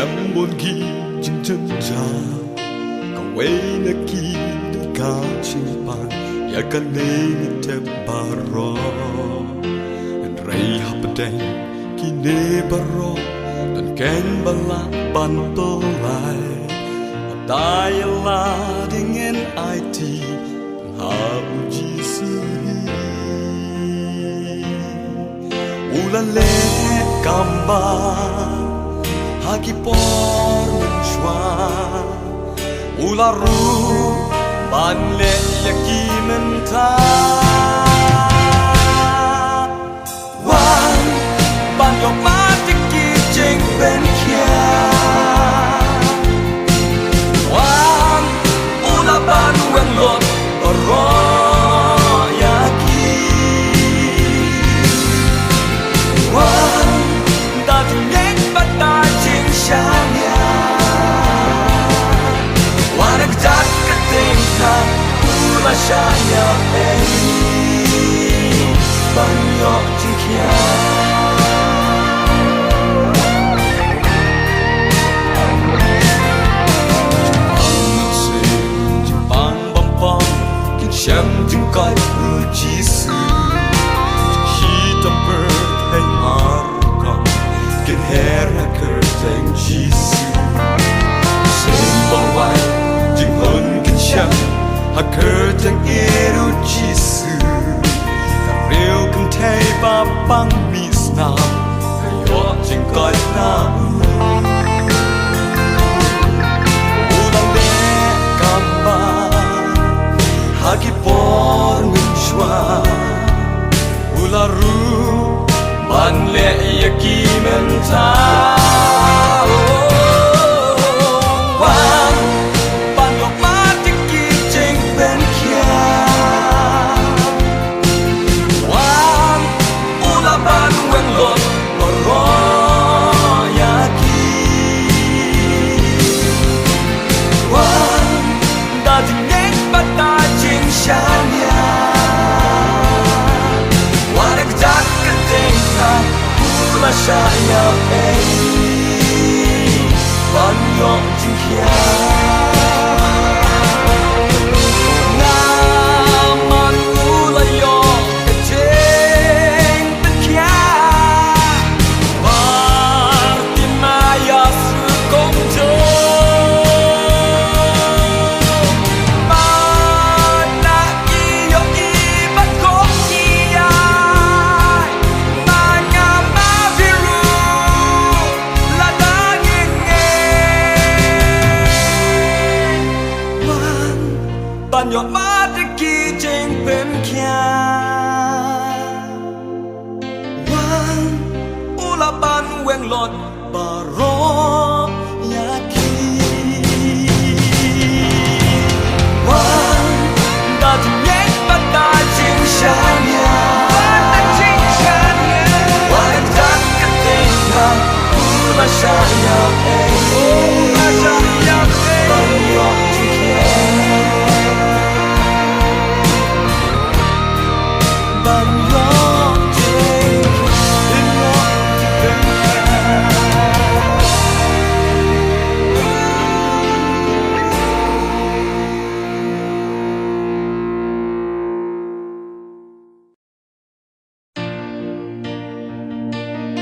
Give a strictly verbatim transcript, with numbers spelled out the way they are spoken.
Em bun ki jingjynjar, kawei na ki don ka jingpan ïa kane ngi tip baroh. Hynrei hapdeng kine baroh don keiñ ba lah ban pynlait. Haba ïa lade ngin aiti ha u Jisu hi. U la leh kam bha ha ki por mynshuwa. U la ruh ban leh ïa ki mynta. Wan, ban ïoh mad ïa ki jingpynkhiah. Wan, u la ban weng lut baroh ïa ki. Wan, da jingngeit bad da jingshaniah. Wan, ha kjat ka teng ka u la shaniah ei ban ïoh jingkhia. Jingpang bam pang kin shem jingkoit u Jisu. Jingshit jong pyrthei mar kong kin her ha kyrteng Jisu. Seng bawai jinghun kin shem ha kyrteng ïa u Jisu. Ka riew kynthei ba pang misnam ka ïoh jingkoit na u. U la leh kam bha ha ki por mynshuwa. U la ruh ban leh ïa ki mynta. Wan, ban ïoh mad ïa ki jingpynkhiah. Wan, u la ban weng lut baroh ïa ki. Wan, da jingngeit bad da jingshaniah. Wan, ha kjat ka teng ka u la shaniah ei ban ïoh jingkhia. Namar u la ïoh ka jingpynkhiah. Bartimaeus ruh kumjuh. Mana ki ïohi bad khop ki ïaid. Ma nga ma phi ruh lada ngin ngeit. Wan, ban ïoh mad ïa ki jingpynkhiah. Wan, u la ban weng lut